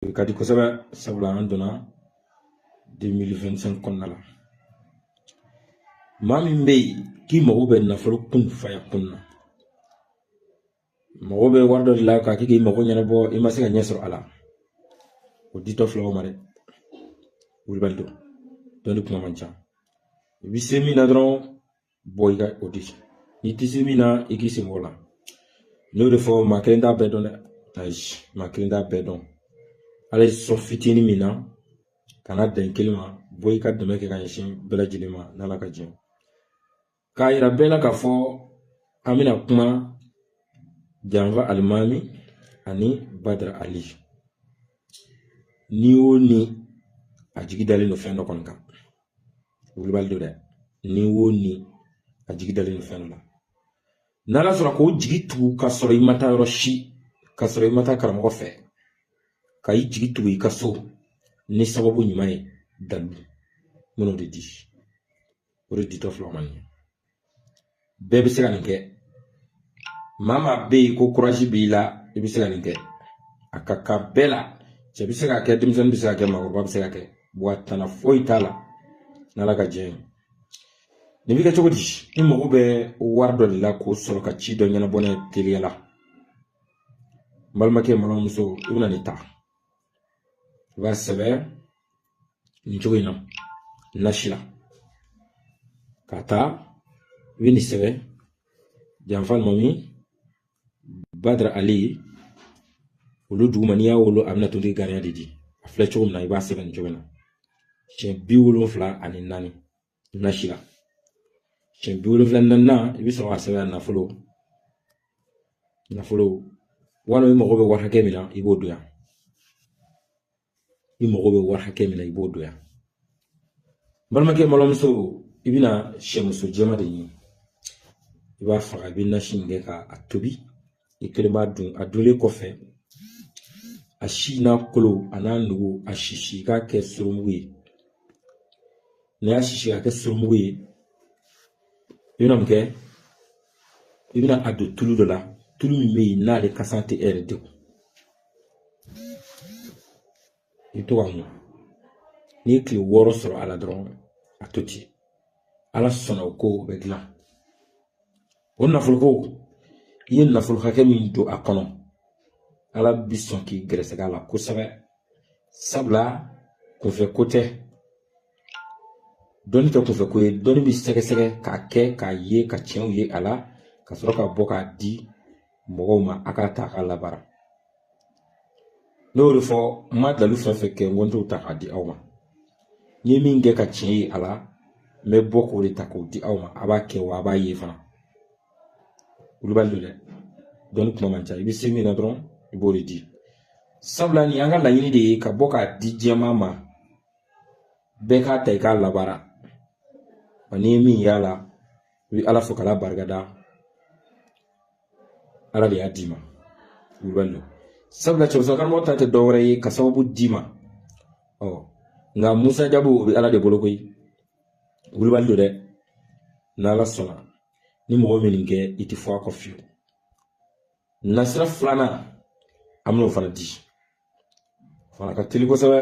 Ka di kosɛbɛ, sabula an donna 2025 kɔnɔna la. Maa min bɛ yen k'i mago bɛ nafolo kun faya kun na, mago bɛ wari dɔ de la k'a kɛ k'i mago ɲɛnabɔ, i ma se ka ɲɛ sɔrɔ a la, o ditɔ filɛ o ma dɛ. Wulibali don, dɔnni kuma man ca. I bɛ se min na dɔrɔn, bɔ i ka o di. N'i tɛ se min na, i k'i sen bɔ o la. N y'o de fɔ, maa kelen t'a bɛɛ dɔn dɛ. Ayi, maa kelen t'a bɛɛ dɔn. Ala ye sɔn fitinin min na, kana dan kelen ma, bɔ i ka dɛmɛ kɛ ka ɲɛsin bɛɛ lajɛlen ma n'Ala ka jɛn. K'a yira bɛɛ la k'a fɔ an bɛna kuma Janfa Alimami ani Badara Ali. Ni o ni a jigi dalen don fɛn dɔ kɔni kan, wulibali don dɛ. Ni o ni a jigi dalen don fɛn dɔ la, n'Ala sɔrɔ k'o jigi tugu ka sɔrɔ i ma taa yɔrɔ si, ka sɔrɔ i ma taa karamɔgɔ fɛ, ka i jigi tugu i ka so ni sababu ɲuman ye, dalu minnu de di, o de ditɔ filɛ o ma nin ye. Bɛɛ bɛ se ka nin kɛ. Maa maa bɛ yen ko courage b'i la, i bɛ se ka nin kɛ. A ka kan bɛɛ la. Cɛ bɛ se k'a kɛ, denmisɛnnin bɛ se ka kɛ, maakɔrɔba bɛ se ka kɛ. Wa tana foyi t'a la n'Ala ka jɛn ye. Nin bɛ kɛ cogo di? I mago bɛ wari dɔ de la k'o sɔrɔ ka ci dɔ ɲɛnabɔ n'a ye teliya la. N balimakɛ, n balimamuso, i bɛna nin ta, i b'a sɛbɛn nin cogo in na nasi la ka taa. I bɛ nin sɛbɛn: Janfa Alimami, Badara Ali. Olu duguma, n'i y'a wolo, a bɛna tontigi gariya de di. A filɛ cogo min na, i b'a sɛbɛn nin cogo in na siɲɛ 74 nasi la. Siɲɛ 74nan, i bɛ sɔrɔ k'a sɛbɛn nafolo. Nafolo walima i mago bɛ wari hakɛ min na, i b'o don yan. I mago bɛ wari hakɛ min na, i b'o don yan. N balimakɛ, n balimamuso, i bɛna sɛmuso jɛma de ɲini, i b'a faga, i bɛ nasi in kɛ k'a tobi, i kelen b'a dun. A dunlen kɔfɛ, a si n'a kolo a n'a nugu, a sisi, i k'a kɛ surumugu ye. N'i y'a sisi k'a kɛ surumugu ye, i bɛna mun kɛ? I bɛna a don tulu dɔ la, tulu min bɛ yen n'ale kasa tɛ e yɛrɛ degun. I bɛ to ka mun, n'i ye tile 6 sɔrɔ a la dɔrɔn, a to ten. Ala sɔnna, o ko o bɛ dilan. O nafolo ko, i ye nafolo hakɛ min don a kɔnɔ, Ala bi sɔn k'i gɛrɛsɛgɛ a la kosɛbɛ, sabula kunfɛ ko tɛ. Dɔnni tɛ kunfɛ ko ye. Dɔnni bɛ sɛgɛsɛgɛ k'a kɛ k'a ye, ka tiɲɛw ye a la, ka sɔrɔ ka bɔ k'a di mɔgɔw ma, a k'a ta k'a labaara. N'o de fɔ, n ma dalu fɛn fɛn kɛ, n ko n t'o ta k'a di aw ma. N ye min kɛ ka tiɲɛ ye a la, n bɛ bɔ k'o de ta k'o di aw ma. A b'a kɛ wa a b'a ye fana. Wulibali don dɛ, dɔnni kuma man ca. I bɛ se min na dɔrɔn, i b'o de di, sabula nin y'an ka laɲini de ye ka bɔ k'a di jɛman ma, bɛɛ k'a ta i k'a labaara. Wa n'i ye min y'a la, i bɛ Ala fo k'Ala barikada, Ala de y'a d'i ma. Wulibali don, sabula cɛmuso karamɔgɔ ta tɛ dɔwɛrɛ ye ka sababu d'i ma. Ɔ nka Musa Jabu, o bɛ Ala de bolo koyi. Wulibali don dɛ. N'Ala sɔnna, ni mɔgɔ min nin kɛ, i tɛ fɔ a kɔ fiyewu. Nasira filanan, an bɛn'o fana di. O fana ka teli kosɛbɛ,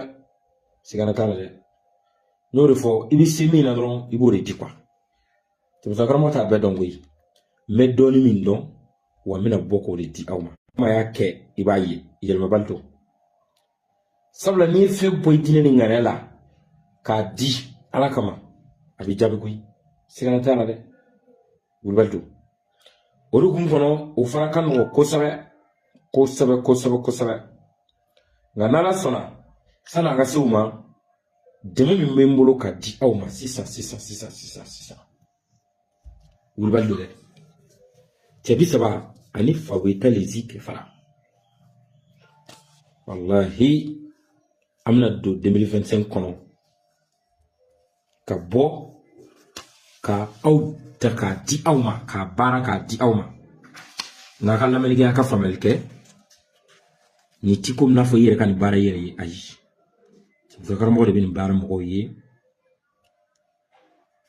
sigana t'a la dɛ. N y'o de fɔ, i bɛ se min na dɔrɔn, i b'o de di kuwa. Cɛmuso karamɔgɔ t'a bɛɛ dɔn koyi. N bɛ dɔɔnin min dɔn wa, n bɛna bɔ k'o de di aw ma. Kuma y'a kɛ, i b'a ye yɛlɛmabali don, sabula n'i ye fɛn bɔ i diinɛ ni ŋaniya la k'a di Ala kama, a bɛ jaabi koyi, sigana t'a la dɛ. Wulibali don. O hukumu kɔnɔ, o fana ka nɔgɔn kosɛbɛ kosɛbɛ kosɛbɛ kosɛbɛ. Nka n'Ala sɔnna, sanni an ka se o ma, dɛmɛ min bɛ n bolo ka di aw ma sisan sisan sisan sisan sisan, wulibali don dɛ. Cɛ 30 ani Faweta lezi kɛ fara, walahi, an bɛna don 2025 kɔnɔ ka bɔ ka aw ta k'a di aw ma, k'a baara k'a di aw ma. Nka a ka lamɛnni kɛ, a ka faamuyali kɛ. Nin ti komi n'a fɔ i yɛrɛ ka nin baara i yɛrɛ ye. Ayi, karamɔgɔ de bɛ nin baara mɔgɔw ye.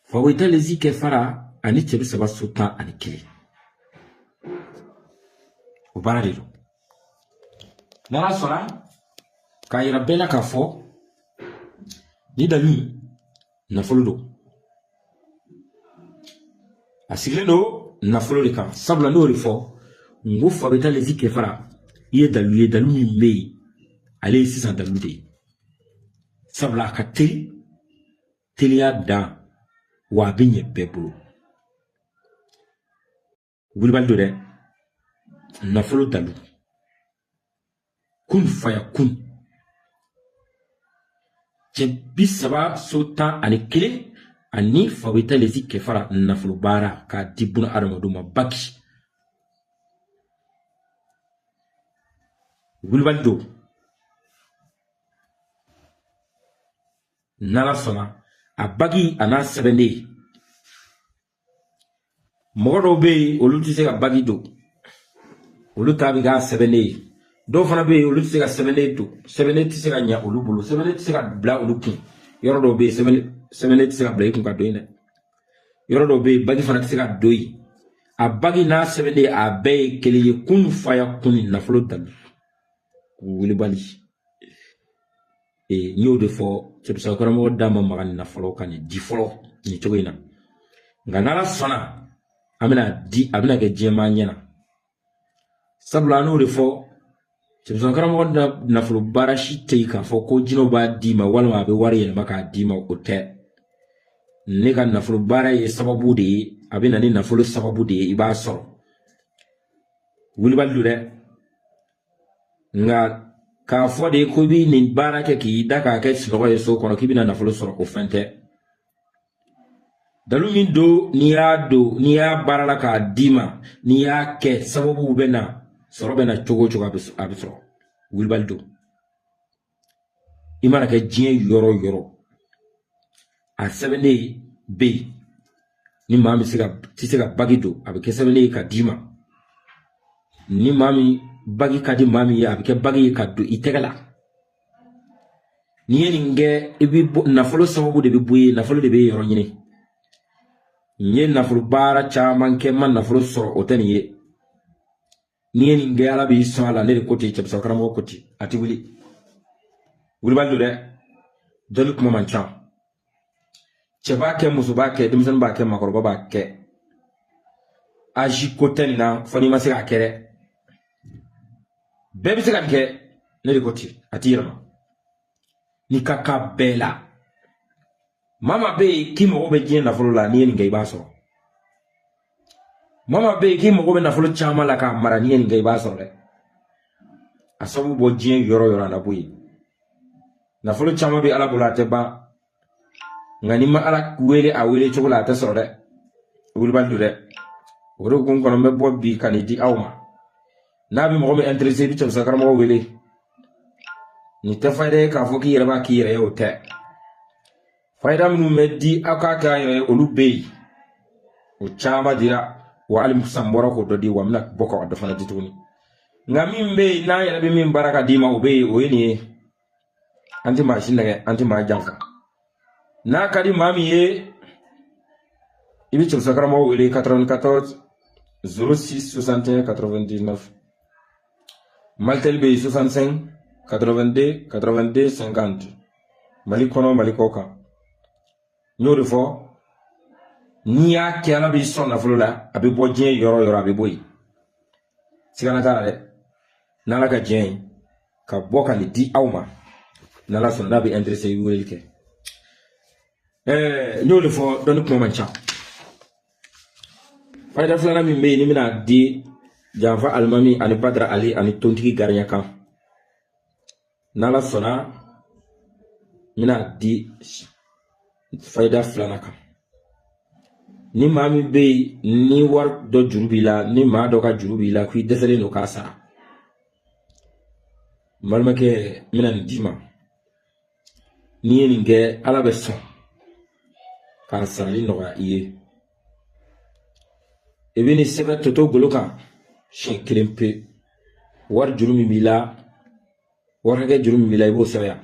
Faweta lezi kɛ fara ani cɛ 30 so 11, o baara de don. N'Ala sɔnna, K'a yira bɛɛ la k'a fɔ ni dalu in nafolo don, a sigilen don nafolo de kan. Sabula n'o de fɔ n ko Fabeta Lezi Kɛfara, i ye dalu ye, dalu min bɛ yen, ale ye sisan dalu de ye. Sabula a ka teli, teliya dan, wa a bɛ ɲɛ bɛɛ bolo. Wulibali don dɛ, nafolo dalu kun faya kun. Cɛ 30 so 11 ani Fabeta Lezi Kɛfara nafolo baara k'a di buna adamadenw ma baki. Wulibali don, n'Ala sɔnna a bagi a n'a sɛbɛnden. Mɔgɔ dɔw bɛ yen, olu tɛ se ka bagi don, olu ta bɛ k'a sɛbɛnnen ye. Dɔw fana bɛ yen, olu tɛ se ka sɛbɛnnen don, sɛbɛnnen tɛ se ka ɲɛ olu bolo, sɛbɛnnen tɛ se ka bila olu kun. Yɔrɔ dɔw bɛ yen, sɛbɛnnen tɛ se ka bila i kun ka don yen dɛ. Yɔrɔ dɔw bɛ yen, bagi fana tɛ se ka don yen. A bagi n'a sɛbɛnnen, a bɛɛ ye kelen ye. Kun faya kun, nafolo dalu wulibali. N y'o de fɔ, cɛbisa karamɔgɔ da ma maga nin na fɔlɔ ka nin di fɔlɔ nin cogo in na. Nka n'Ala sɔnna, an bɛna di, a bɛna kɛ diɲɛmaa ɲɛ na. Sabula an y'o de fɔ, cɛbisa karamɔgɔ da nafolo baara si tɛ yen k'a fɔ ko jinɛw b'a d'i ma walima a bɛ wari yɛlɛma k'a d'i ma, o tɛ. Ne ka nafolo baara ye sababu de ye, a bɛ na ni nafolo sababu de ye, i b'a sɔrɔ. Wulibali don dɛ. Nka k'a fɔ de ko i bɛ nin baara kɛ k'i da k'a kɛ sunɔgɔ ye so kɔnɔ k'i bɛna nafolo sɔrɔ, o fɛn tɛ. Dalu min don, n'i y'a don, n'i y'a baara la k'a d'i ma, n'i y'a kɛ, sababuw bɛ na, sɔrɔ bɛ na cogo o cogo, a bɛ sɔrɔ. Wulibali don. I mana kɛ diɲɛ yɔrɔ o yɔrɔ, a sɛbɛnnen bɛ yen. Ni maa min tɛ se ka bagi don, a bɛ kɛ sɛbɛnnen ye ka d'i ma. Ni maa min bagi ka di maa min ye, a bɛ kɛ bagi ye ka don i tɛgɛ la. N'i ye nin kɛ, i bɛ bɔ, nafolo sababu de bɛ bɔ i ye, nafolo de bɛ yɔrɔ ɲini. N ye nafolo baara caman kɛ, n ma nafolo sɔrɔ, o tɛ nin ye. N'i ye nin kɛ, Ala b'i sɔn a la. Ne de ko ten, cɛbisa karamɔgɔ ko ten, a tɛ wuli. Wulibali don dɛ, dɔnni kuma man ca. Cɛ b'a kɛ, muso b'a kɛ, denmisɛnnin b'a kɛ, maakɔrɔba b'a kɛ. Âge ko tɛ nin na, fo n'i ma se k'a kɛ dɛ. Bɛɛ bɛ se ka nin kɛ, ne de ko ten, a t'i yɛlɛma. N'i ka kan bɛɛ la, maa maa bɛ yen k'i mago bɛ diɲɛ nafolo la, n'i ye nin kɛ, i b'a sɔrɔ. Maa maa bɛ yen k'i mago bɛ nafolo caman la k'a mara, n'i ye nin kɛ, i b'a sɔrɔ dɛ. A sababu bɔ diɲɛ yɔrɔ o yɔrɔ, a na bɔ yen. Nafolo caman bɛ Ala bolo, a tɛ ban. Nka n'i ma Ala wele a wele cogo la, a tɛ sɔrɔ dɛ. Wulibali don dɛ. O de kun kɔnɔ, n bɛ bɔ bi ka nin di aw ma. N'a bɛ mɔgɔ min intéressé, i bɛ cɛbisa karamɔgɔ wele. Nin tɛ fayida ye k'a fɔ k'i yɛrɛ b'a k'i yɛrɛ ye, o tɛ. Fayida minnu bɛ di aw k'a kɛ a yɛrɛ ye, olu bɛ yen, o caman dira wa. Hali sisan n bɔra k'o dɔ di wa, n bɛna bɔ ka dɔ fana di tuguni. Nka min bɛ yen, n'an yɛrɛ bɛ min baara ka d'i ma, o bɛ yen, o ye nin ye. An tɛ maa si nɛgɛ, an tɛ maa janfa. N'a ka di maa min ye, i bɛ cɛbisa karamɔgɔ wele 94 06 61 99. Malitel bɛ yen 65 82 82 50, Mali kɔnɔ, Mali kɔ kan. N y'o de fɔ, n'i y'a kɛ, Ala b'i sɔn nafolo la, a bɛ bɔ diɲɛ yɔrɔ o yɔrɔ, a bɛ bɔ yen. Sigana t'a la dɛ. N'Ala ka diɲɛ ye ka bɔ ka nin di aw ma, n'Ala sɔnna, n'a bɛ intéressé, i bɛ weleli kɛ. N y'o de fɔ, dɔnni kuma man ca. Fayida filanan min bɛ yen, ni bɛna di Janfa Alimami ani Badara Ali ani Tontigi Gariɲɛ kan, n'Ala sɔnna, n bɛna di fayida filanan kan. Ni maa min bɛ yen, ni wari dɔ juru b'i la, ni maa dɔ ka juru b'i la, k'i dɛsɛlen don k'a sara, n balimakɛ, n bɛna nin d'i ma. N'i ye nin kɛ, Ala bɛ sɔn k'a sarali nɔgɔya i ye. I bɛ nin sɛbɛn toto golo kan siɲɛ kelen pe. Wari juru min b'i la, wari hakɛ juru min b'i la, i b'o sɛbɛn yan.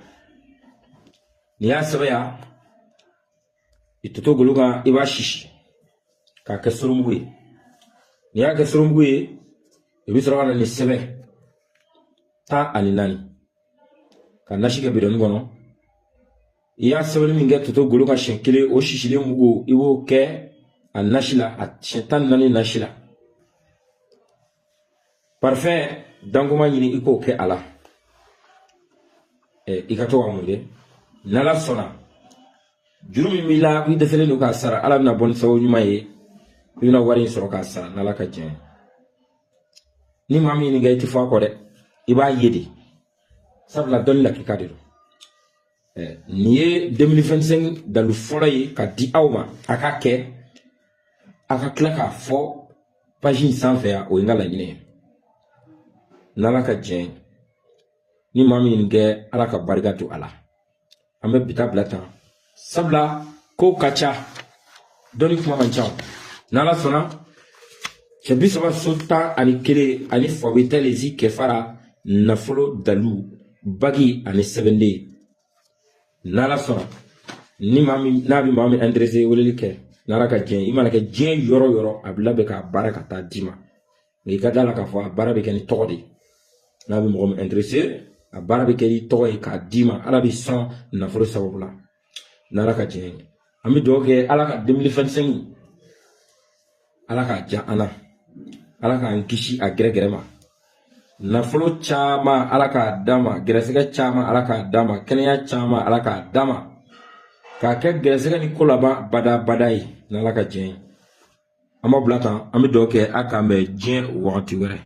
N'i y'a sɛbɛn yan, i toto golo kan, i b'a sisi k'a kɛ soromugu ye. N'i y'a kɛ soromugu ye, i bɛ sɔrɔ ka na nin sɛbɛn 14. Ka nasi kɛ bidɔnni kɔnɔ. I y'a sɛbɛnni min kɛ toto golo kan siɲɛ kelen, o sisilen mugu, i b'o kɛ a nasi la, a siɲɛ 14 nasi la. Parfum dankoma ɲini, i k'o kɛ a la. I ka to ka mun kɛ? N'Ala sɔnna, juru min b'i la, i dɛsɛlen don k'a sara, Ala bɛna bɔ ni sababu ɲuman ye, i bɛna wari in sɔrɔ k'a sara, n'Ala ka jɛn ye. Ni maa min ɲininka, i tɛ fɔ a kɔ dɛ, i b'a ye de, sabula dɔnni lakika de don. Nin ye 2025 dalu fɔlɔ ye ka di aw ma. A ka kɛ, a ka tila k'a fɔ page in sanfɛ yan, o ye n ka laɲini ye, n'Ala ka jɛn ye. Ni maa min nin kɛ, Ala ka barika don a la. An bɛ bi ta bila tan, sabula kow ka ca, dɔnni kuma man ca. N'Ala sɔnna, cɛ 30 so 11 ani fɔbitɛlezi kɛfara nafolo dalu bagi ani sɛbɛnden. N'Ala sɔnna, ni maa min n'a bɛ maa min intéressé, weleli kɛ, n'Ala ka diɲɛ. I mana kɛ diɲɛ yɔrɔ o yɔrɔ, a bɛ labɛn k'a baara ka taa d'i ma. Nka i ka da la k'a fɔ a baara bɛ kɛ ni tɔgɔ de ye. N'a bɛ mɔgɔ min intéressé, a baara bɛ kɛ ni tɔgɔ ye k'a d'i ma. Ala bɛ sɔn nafolo sababu la, n'Ala ka diɲɛ ye. An bɛ dugawu kɛ, Ala ka 2025, Ala k'a diya an na, Ala k'an kisi a gɛrɛgɛrɛ ma. Nafolo caman, Ala k'a d'a ma. Gɛrɛsɛgɛ caman, Ala k'a d'a ma. Kɛnɛya caman, Ala k'a d'a ma, k'a kɛ gɛrɛsɛgɛ ni ko laban bada bada ye, n'Ala ka diɲɛ ye. An b'aw bila tan, an bɛ dugawu kɛ, a k'an bɛn diɲɛ wagati wɛrɛ.